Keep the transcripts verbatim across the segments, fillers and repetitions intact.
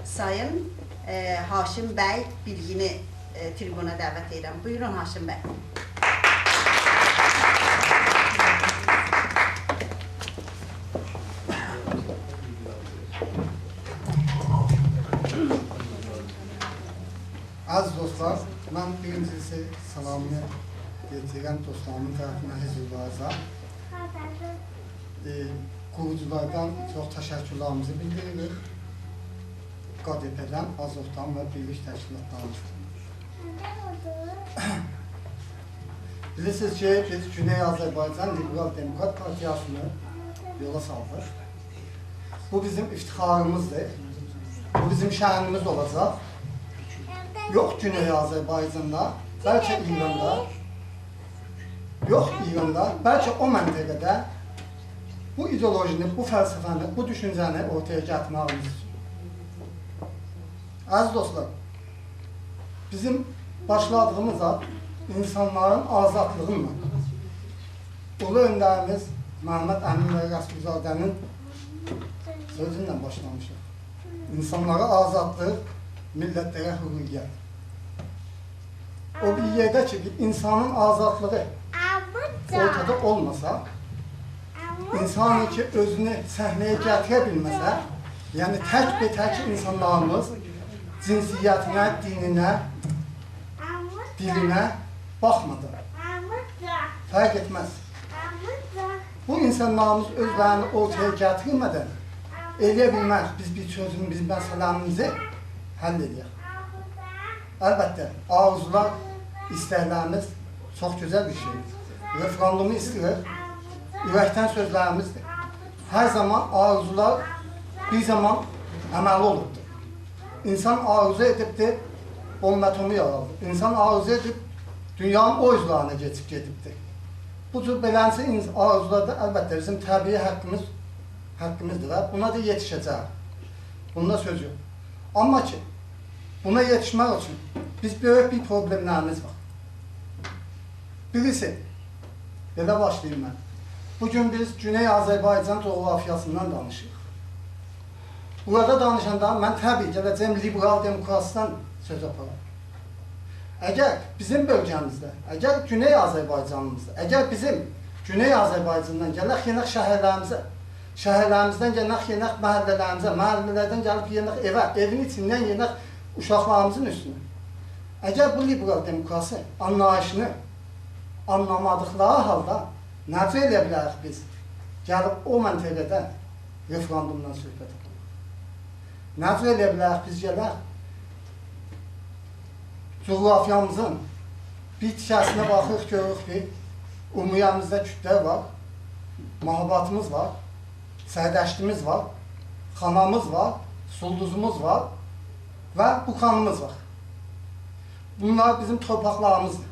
سایین، ائ، هاشم بی بیلگینی، ائ، تریبونا دعوت ائدیرم. بویورون، هاشم بی. عزیز دوستلار، من بیرینجیسی سلامی یئتیرم دوستلاریمین طرفیندن، حزب مبارزه. ائ، قوروجولاردان چوخ تشکرلریمیزی بیلدیریریک. ق د پ‌دن، آزوفدان و بیرلیک تشکیلاتلاریمیزدان. بیلیرسینیز کی، بیز گونئی آذربایجان لیبرال دموکرات پارتیاسینی یولا سالدیق. بو بیزیم افتخاریمیزدیر. بو بیزیم شأنیمیز اولاجاق. یوخ گونئی آذربایجاندا، بلکه ایراندا، یوخ ایراندا، بلکه او منطقه‌ده بو ایدئولوژینی، بو فلسفه‌نی، بو دوشونجه‌نی اورتایا گتیرمه‌ییمیز اوچون. عزیز دوستلار، بیزیم باشلادیغیمیز آد اینسانلارین آزادلیغیندان. اولو اؤندریمیز محمد امین بی رسول‌زاده‌نین سؤزوندن باشلامیشیق. اینسانلارا آزادلیق، میللتلره حریت. او بیر یئرده کی، بیر اینسانین آزادلیغی اورتادا اولماسا، اینسان کی، اؤزونو صحنه‌یه گتیره بیلمه‌سه، یعنی تک به تک اینسانلاریمیز جنسیتینه، دینینه، دیلینه باخمادان، فرق ائتمز. بو اینسانلاریمیز اؤزلرینی اورتایا گتیرمه‌دن ائلیه بیلمز بیز بیر چؤزوم، بیز مسئله‌میزی حل ائلیک. البته، آرزولار، ایستکلریمیز چوخ گؤزل بیر شئیدیر. رفراندومو ایسته‌ییریک، اورکدن سؤزلریمیزدیر. هر زامان آرزولار بیر زامان عملی اولوبدور. اینسان آرزو ائدیبدیر، بمب اتمی یارادیب. اینسان آرزو ائدیب، دونیانین او اوزلرینه کئچیب گئدیبدیر. بو جور بئلنجه اینس-، آرزولار دا، البته، بیزیم طبیعی حاققیمیز، حاققیمیزدیر و بونا دا یئتیشه‌جه‌ییک. بوندا سؤز یوخ. آمما کی، بونا یئتیشمک اوچون بیز بؤیوک بیر پروبلئملریمیز وار. بیریسی، بئله باشلاییم من. بو گون بیز گونئی آذربایجان جغرافیاسیندان دانیشیریق. بورادا دانیشاندا من طبیعی گله‌جه‌یم لیبرال دموکراسیدان سؤز آپارام. اگر بیزیم بؤلگه‌میزده، اگر گونئی آذربایجانیمیزدا، اگر بیزیم گونئی آذربایجاندان گلک یئنک شهرلریمیزه، شهرلریمیزدن گلک یئنک محله‌لریمیزه، محله‌لردن گلیب یئنک ائوه، ائوین ایچیندن یئنک اوشاقلاریمیزین اوستونه. اگر بو لیبرال دموکراسی آنلاییشینی آنلامادیقلاری حالدا نئجه ائلیه بیلریک بیز گلیب او منطقه‌ده رفراندومدان صحبت ائدک؟ نئجه ائلیه بیلریک بیز گلک جغرافیامیزین بیر تیکه‌سینه باخیریق، گؤروروک کی، عمومیه‌میزده کوردلر وار، مهابادیمیز وار، سردشتیمیز وار، خانامیز وار، سولدوزوموز وار و بوکانیمیز وار. بونلار بیزیم تورپاقلاریمیزدیر.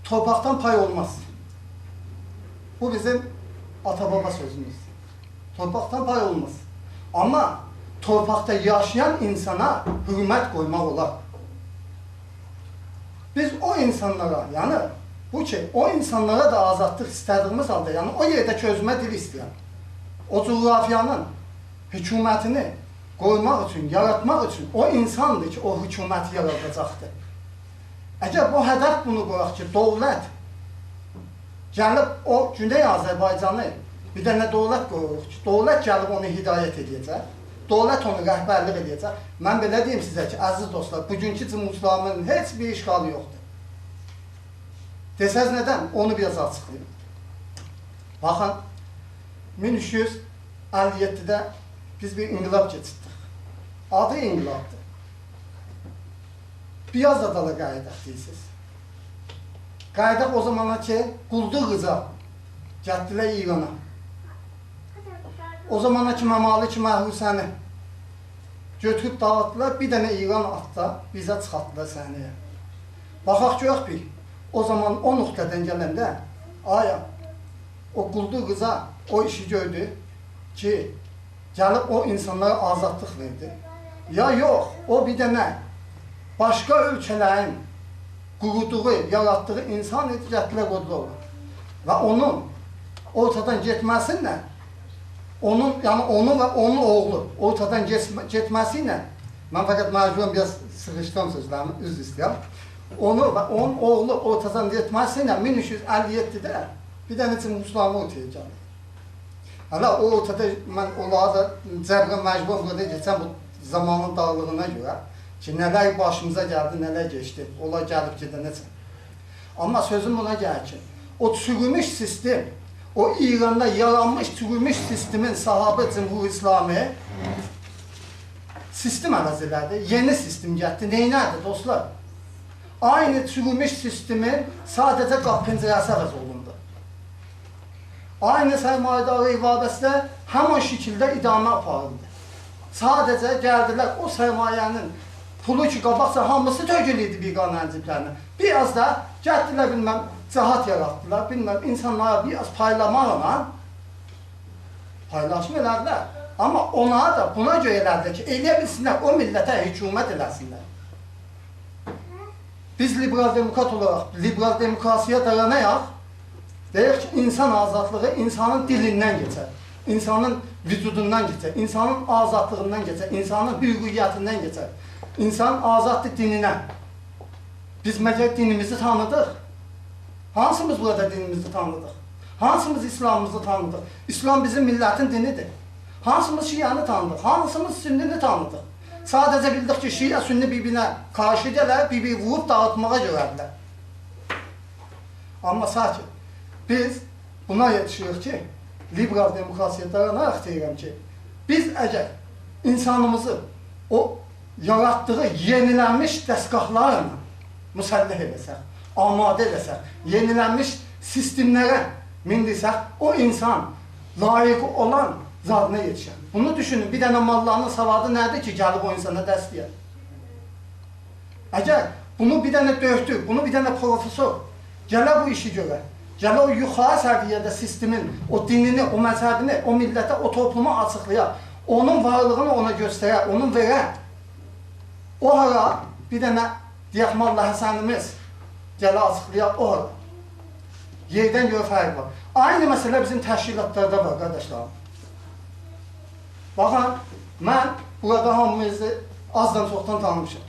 تورپاقدان پای اولماز. بو بیزیم آتا-بابا سؤزوموزدور. تورپاقدان پای اولماز. آمما تورپاقدا یاشایان اینسانا حرمت قویماق اولار. بیز او اینسانلارا، یعنی بو کی، او اینسانلارا دا آزادلیق ایسته‌دیگیمیز حالدا، یعنی او یئرده کی، اؤزومه دیل ایسته‌ییرم، او جغرافیانین حکومتینی قویماق اوچون، یاراتماق اوچون او اینساندیر کی، او حکومتی یاراداجاقدیر. اگر بو هدف بونو قویاق کی، دؤولت گلیب او گونئی آذربایجانی، بیر دنه دؤولت قویوروق کی، دؤولت گلیب اونو هدایت ائده‌جک، دؤولت اونو رهبرلیک ائده‌جک. من بئله دئییم سیزه کی، عزیز دوستلار، بوگونکو جمهوری اسلامی‌نین هئچ بیر اشکالی یوخدور. دئسز ندن؟ اونو بیر آز آچیقلاییم. باخین، مین اوچ یوز اللی یئددیده بیز بیر انقلاب کئچیردیک. آدی انقلابدیر. بیر آز دا دالا قاییداق دئییرسینیز. قاییداق او زامانا کی، قولدور قیزا گتدیلر ایرانا. او زامانا کی، ممالک محروسه‌نی گؤتوروب داغیتدیلار، بیر دنه ایران آتدا بیزه چیخارتدیلار صحنه‌یه. باخاق گؤرک بیر، او زامان او نقطه‌دن گلنده، آیا او قولدور قیزا او ایشی گؤردو کی، گلیب او اینسانلارا آزادلیق وئردی؟ یا یوخ، او بیر دنه باشقا اؤلکه‌لرین قورودوغو، یاراتدیغی اینسان ایدی، گتدیلر قویدولار اورا. و اونون اورتادان گئتمه‌سینله اونون، یعنی اونو و اونون اوغلو اورتادان گئچمه-، گئتمه‌سی ایله، من فقط مجبورام بیر آز سیخیشدیرام سؤزلریمی، عذر ایسته‌ییرم. اونو و اونون اوغلو اورتادان گئتمه‌سی ایله مین اوچ یوز اللی یئددیده بیر دنه جمهوری اسلامی اورتایا گلیر. هله او اورتادا من اونلاری دا جبرا مجبورام بورادا کئچم بو زامانین دارلیغینا گؤره کی، نه‌لر باشیمیزا گلدی، نه‌لر کئچدی، اونلار گلیب گئدنه‌جن. آمما سؤزوم بونا گلیر کی، او چوروموش سیستم، او ایراندا یارانمیش چوروموش سیستمین صاحیبی جمهوری اسلامی سیستم عوض ائله‌دی، یئنی سیستم گتدی. نئینه‌دی، دوستلار؟ عینی چوروموش سیستمین ساده‌جه قاپی پنجره‌سی عوض اولوندو. عینی سرمایه‌داری وابسته همین شکیلده ادامه آپاریلدی. ساده‌جه گلدیلر، او سرمایه‌نین پولو کی، قاباقجا هامیسی تؤکولوردو بیگانه‌نین جیبلرینه، بیر آز دا گتدیلر، بیلمم، جهات یاراتدیلار، بیلمم، اینسانلارا بیر آز پایلاماقلا پایلاشیم ائله‌دیلر. آمما اونا دا، بونا گؤره ائله‌دیلر کی، ائلیه بیلسینلر، او میللته حکومت ائله‌سینلر. بیز لیبرال دموکرات اولاراق، لیبرال دموکراسی‌یا دایاناراق، دئیک کی، اینسان آزادلیغی اینسانین دیلیندن کئچر، اینسانین وجودوندان کئچر، اینسانین آزادلیغیندان کئچر، اینسانین حریتیندن کئچر، اینسان آزاددیر دینینه. بیز مگر دینیمیزی تانیدیق؟ هانسیمیز بورادا دینیمیزی تانیدیق؟ هانسیمیز اسلامیمیزی تانیدیق؟ اسلام بیزیم میللتین دینیدیر. هانسیمیز شیعه‌نی تانیدیق؟ هانسیمیز سنی‌نی تانیدیق؟ ساده‌جه بیلدیک کی، شیعه سنی بیر-بیرینه قارشی گلر، بیر-بیری ووروب داغیتماغا گؤره‌دیرلر. آمما ساکین بیز بونا یئتیشیریک کی، لیبرال دموکراسی‌یا دایاناراق دئییرم کی، بیز اگر اینسانیمیزی او یاراتدیغی یئنیلنمیش دستگاهلارلا مسلح ائله‌سک، آماده ائله‌سک، یئنیلنمیش سیستملره میندیرسک، او اینسان لایق اولان زادینا یئتیشر. بونو دوشونون، بیر دنه موللانین سوادی نه‌دیر کی، گلیب او اینسانا درس دئیه؟ اگر بونو بیر دنه دؤکتور، بونو بیر دنه پروفسور گله بو ایشی گؤره، گله او یوخاری سویه‌ده سیستمین، او دینینی، او مذهبینی، او میللته، او توپلوما آچیقلایا، اونون وارلیغینی اونا گؤستره، اونون وئره، او هارا، بیر دنه، دئیک، موللا حسنیمیز گله آچیقلایا، او هارا. یئردن گؤیه فرق وار. عینی مسئله بیزیم تشکیلاتلاردا وار، قارداشلاریم. باخین، من بورادا هامینیزی آزدان چوخدان تانیمیشام.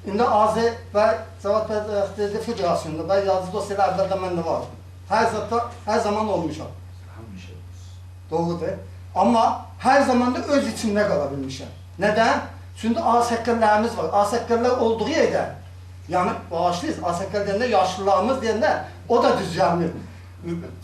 ایندی آذر و جواد بی دئدی فدراسیوندا، و یازدی دوستلار، اولده من ده واردیم. هر زاددا، هر زامان اولموشام. همیشه. دوغرودور. آمما هر زامان دا اؤز ایچیمده قالا بیلمیشم. ندن؟ چونکی آغ‌ساققاللاریمیز وار. آغ‌ساققاللار اولدوغو یئرده، یعنی، باغیشلایین، آغ‌ساققال دئینده، یاشلیلاریمیز دئینده، او دا دوز گلمیر.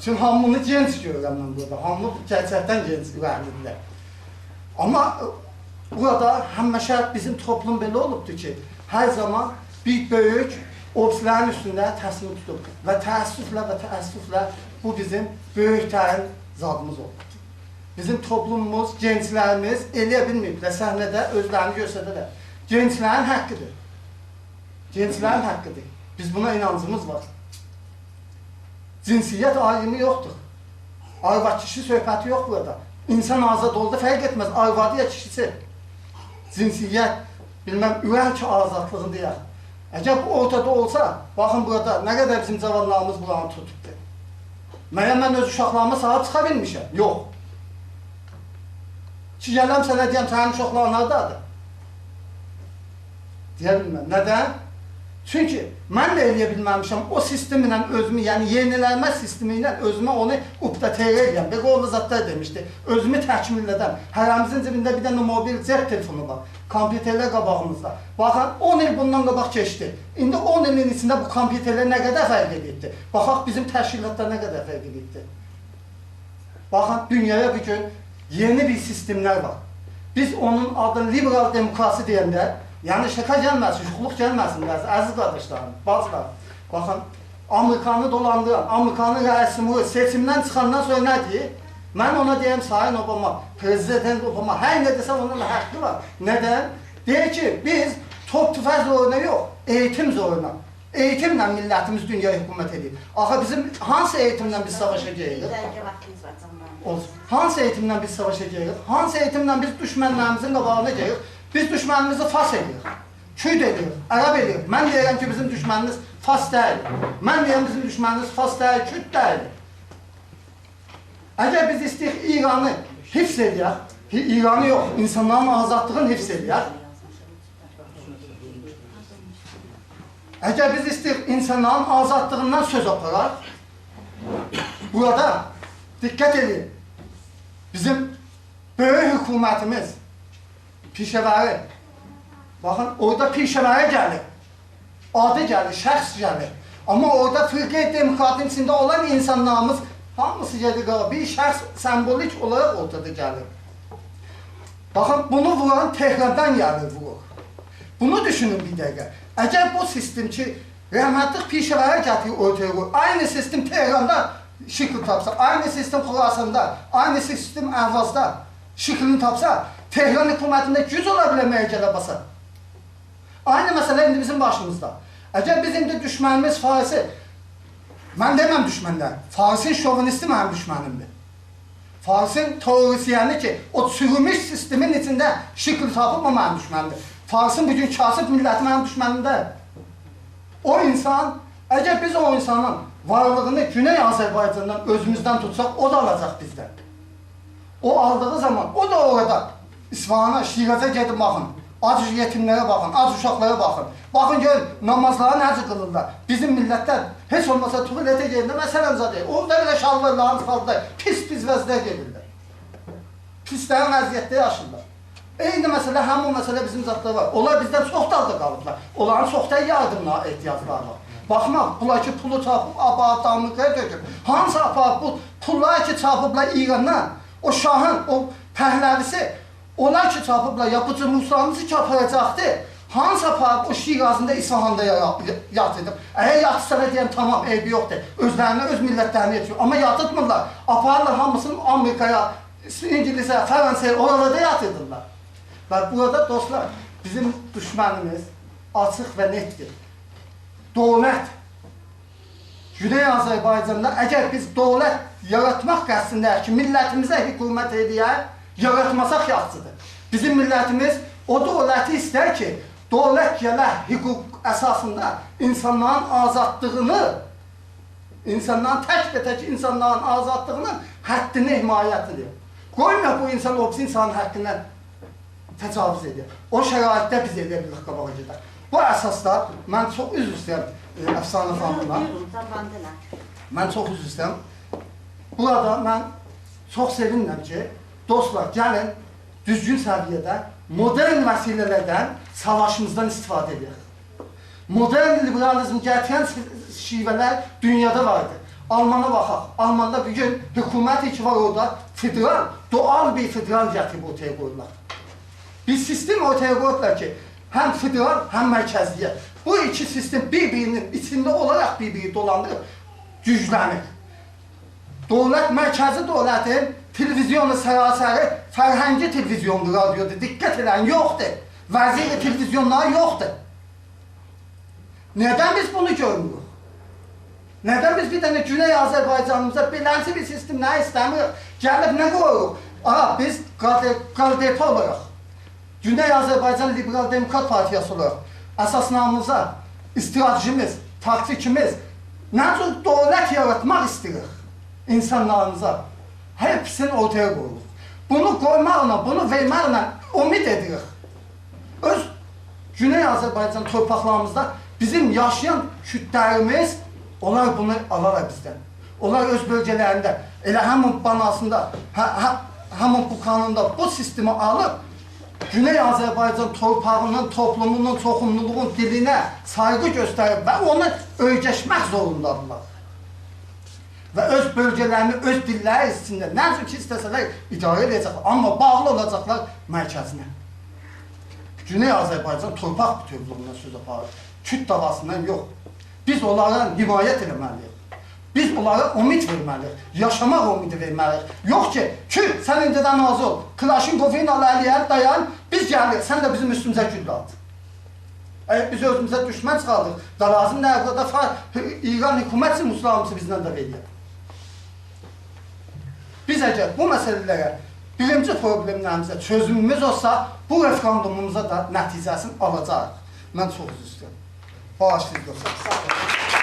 چونکی هامینی گنج گؤرورم من بورادا. هامی گئرچکدن گنج اورکلی‌دیرلر. آمما بورادا همیشه بیزیم توپلوم بئله اولوبدور کی، هر زامان بیر بؤیوک او بیریسی‌لرین اوستونده تصمیم توتوب و تأسفله و تأسفله بو بیزیم بؤیوک‌ترین زادیمیز اولوبدور. بیزیم توپلوموموز، گنجلریمیز ائلیه بیلمه‌ییبلر صحنه‌ده اؤزلرینی گؤستره‌لر. گنجلرین حاققی‌دیر. گنجلرین حاققی‌دیر. بیز بونا اینانجیمیز وار. جنسیت آیریمی یوخدور. آرواد کیشی صحبتی یوخ بورادا. اینسان آزاد اولدو، فرق ائتمز، آروادی یا کیشیسی. جنسیت، بیلمم، اورک آزادلیغی دئیک. اگر بو اورتادا اولسا، باخین بورادا نه قدر بیزیم جاوانلاریمیز بورانی توتوبدور. مگر من اؤز اوشاقلاریما صاحیب چیخا بیلمیشم؟ یوخ. کی گلم سنه دئیم، سنین اوشاقلارین هاردادیر؟ دئیه بیلمم. ندن؟ چونکی من ده ائلیه بیلمه‌میشم او سیستمله اؤزومو، یعنی یئنیلنمه سیستمی ایله اؤزومه اونو اوپداتئیره ائلییم. بگو، اونو زادلار دئمیشدی. اؤزومو تکمیل ائدم. هره‌میزین جیبینده بیر دنه موبایل جب تلفونو وار. کامپیوترلر قاباغیمیزدا. باخین، اون ایل بوندان قاباق کئچدی. ایندی اون ایلین ایچینده بو کامپیوترلر نه قدر فرق ائدیبدی؟ باخاق، بیزیم تشکیلاتلار نه قدر فرق ائدیبدی؟ باخین، دونیایا بیر گون یئنی بیر سیستملر وار. بیز اونون آدینی لیبرال دموکراسی دئینده، یعنی شاکا گلمه‌سین، شوخلوق گلمه‌سین، عزیز، عزیز قارداشلاریم، باجیلاریم. باخین، آمریکانی دولاندیران، آمریکانین رئیسی موری سئچیمدن چیخاندان سونرا نه دئییر؟ من اونا دئییم، سایین اوباما، پرزیدنت اوباما، هر نه دئسه، اونون حاققی وار. ندن؟ دئییر کی، بیز توپ توفنگ زورونا یوخ، ائییتیم زورونا. ائییتیمله میللتیمیز دونیایا حکومت ائدیر. آخی بیزیم هانسی ائییتیمله بیز ساواشا گئدیریک؟ بیر دقیقه واختیمیز وار، جانلاریم. اولسون. هانسی ائییتیمله بیز ساواشا گئدیریک؟ هانسی ائییتیمله بیز دوشمنلریمیزین قاباغینا گئدیریک؟ بیز دوشمنیمیزی فارس ائدیریک. کورد ائدیریک، عرب ائدیریک. من دئییرم کی، بیزیم دوشمنیمیز فارس دئییل. من دئییرم، بیزیم دوشمنیمیز فارس دئییل، کورد دئییل. اگر بیز ایسته‌ییریک ایرانی حفظ ائله‌یک، هی-، ایرانی یوخ، اینسانلارین آزادلیغینی حفظ ائله‌یک. اگر بیز ایسته‌ییریک اینسانلارین آزادلیغیندان سؤز آپاراق، بورادا دقت ائدین، بیزیم بؤیوک حکومتیمیز پیشه‌وری، باخین، اورادا پیشه‌وری گلیر، آدی گلیر، شخص گلیر. آمما اورادا فرقه دموکراتین ایچینده اولان اینسانلاریمیز هامیسی گئدیر قالا. بیر شخص سمبولیک اولاراق اورتادا گلیر. باخین، بونو ووران تهراندان گلیر وورور. بونو دوشونون بیر دقیقه. اگر بو سیستم کی، رحمتلیک پیشه‌وری گتیریب اورتایا قویور، عینی سیستم تهراندا شکیل تاپسا، عینی سیستم خراساندا، عینی سیستم اهوازدا شکلینی تاپسا، تهران حکومتینده گوج اولا بیلر مگر گله باسا؟ عینی مسئله ایندی بیزیم باشیمیزدا. اگر بیز ایندی دوشمنیمیز فارسی، من دئمم دوشمنلر، فارسین شووینیستی منیم دوشمنیمدیر. فارسین تئوریسینی کی، او چوروموش سیستمین ایچینده شکیل تاپیب، او منیم دوشمنیمدیر. فارسین بوگون کاسیب میللتی منیم دوشمنیمدیر. او اینسان، اگر بیز او اینسانین وارلیغینی گونئی آذربایجاندان اؤزوموزدن توتساق، او دا آلاجاق بیزدن. او آلدیغی زامان، او دا اورادا اصفهانا، شیرازا گئدین باخین. آج یتیملره باخین، آج اوشاقلارا باخین. باخین، گؤرون، نامازلاری نئجه قیلیرلار. بیزیم میللتلر هئچ اولماسا توالته گئدنده، مثلا، زادی، اوندا بئله شالوارلارینی چیخاردیلار، پیس-پیس وضعده گئدیرلر. پیسلرین اذیتده یاشاییرلار. عینی مسئله، همین مسئله بیزیم زاددا وار. اونلار بیزدن چوخ دالدا قالیبلار. اونلارین چوخ دا یاردیمینا احتیاجلاری وار. باخما، بونلار کی پولو چاپیب، آپاریب آمریکایا تؤکوب. هانسی آپاریب بو پوللاری کی چاپیبلار ایراندان، او شاهین، او پهلوی‌سی، اونلار کی چاپیبلار، یا بو جمهوری اسلامی‌سی کی آپاراجاقدی، هانسی آپاریب او شیرازیندا، اصفهاندا یا-، یا-، یاتیردیب؟ اگر یاتیرسا دا دئییرم، تامام، عیبی یوخدور. اؤزلرینه، اؤز میللتلرینه یئتیشیر. آمما یاتیرتمیرلار. آپاریرلار هامیسینی آمریکایا، اینگیلیسه، فرانسایا، اورالاردا یاتیردیرلار. و بورادا، دوستلار، بیزیم دوشمنیمیز آچیق و نتدیر. دؤولت. گونئی آذربایجاندا اگر بیز دؤولت یاراتماق قصدینده‌ییک کی، میللتیمیزه حکومت ائله‌یک، یاراتماساق یاخشیدیر. بیزیم میللتیمیز او دؤولتی ایستر کی، دؤولت گله حقوق اساسیندا اینسانلارین آزادلیغینی، اینسانلارین، تک‌به‌تک اینسانلارین آزادلیغینین حدینی حمایت ائدیر. قویمور بو اینسان او بیریسی اینسانین حقینه تجاوز ائدیر. او شرایطده بیز ائلیه بیلیریک قاباغا گئدک. بو اساسدا من چوخ عذر ایسته‌ییرم، ائ، افسانه خانیمدان. بویورون، زاماندا ائله. من چوخ عذر ایسته‌ییرم. بورادا من چوخ سئوینیرم کی، دوستلار، گلین دوزگون سویه‌ده مدرن وسیله‌لردن ساواشیمیزدان استفاده ائدک. مدرن لیبرالیزم گتیرن شی-، شیوه‌لر دونیادا واردیر. آلمانا باخاق. آلماندا بوگون حکومت کی وار اورادا، فدرال، دوئال بیر فدرال گتیریب اورتایا قویورلار. بیر سیستم اورتایا قویوبلار کی، هم فدرال، هم مرکزیت. بو ایکی سیستم بیر-بیری‌نین ایچینده اولاراق بیر-بیری دولاندیریب گوجلنیر. دؤولت، مرکزی دؤولتین تلویزیونو سراسری فرهنگی تلویزیوندور، رادیودور. دقت ائله‌یین، یوخدور. وزیر تلویزیونلاری یوخدور. ندن بیز بونو گؤرموروک؟ ندن بیز بیر دنه گونئی آذربایجانیمیزدا بئلنجه بیر سیستم نه ایسته‌میریک؟ گلیب نه قویوروق؟ آها، بیز قاد-، قادئپه اولاراق، گونئی آذربایجان لیبرال دموکرات پارتیاسی اولاراق اساسنامه‌میزه، استراتژیمیز، تاکتیکیمیز، نه جور دؤولت یاراتماق ایسته‌ییریک اینسانلاریمیزا، هپسینی اورتایا قویوروق. بونو قویماقلا، بونو وئرمکله امید ائدیریک اؤز گونئی آذربایجان تورپاقلاریمیزدا بیزیم یاشایان کوردلریمیز، اونلار بونو آلارلار بیزدن. اونلار اؤز بؤلگه‌لرینده، ائله همین باناسیندا، هه-، هه-، همین بو قانوندا بو سیستمی آلیب، گونئی آذربایجان تورپاغینین، توپلومونون، چوخونلولوغون دیلینه سایغی گؤستریب و اونو اؤیرشمک زوروندا. و اؤز بؤلگه‌لرینی، اؤز دیللری ایچینده نه جور کی ایسته‌سه‌لر اداره ائده‌جکلر، آمما باغلی اولاجاقلار مرکزینه. گونئی آذربایجان تورپاق بوتؤولوگوندن سؤز آپاریر، کورد داعواسیندان یوخ. بیز اونلارا حمایت ائله‌مه‌لی‌ییک. بیز اونلارا امید وئرمه‌لی‌ییک، یاشاماق امیدی وئرمه‌لی‌ییک. یوخ کی، کورد، سن ایندیدن آز اول، کلاشینکوفون آل الیه، دایان، بیز گلیریک، سن ده بیزیم اوستوموزه گولله آت. اگر بیز اؤزوموزه دوشمن چیخاردیق، دا لازیم نه، بورادا فا-، ایران حکومت اوچون مسلماتی بیزدن ده وئریر. بیز اگر بو مسئله‌لره، بیرینجی پروبلئملریمیزه چؤزوموموز اولسا، بو رفراندوموموزا دا نتیجه‌سینی آلاجاق. من چوخ عذر ایسته‌ییرم. باغیشلایین، دوستلار. ساغ اولون.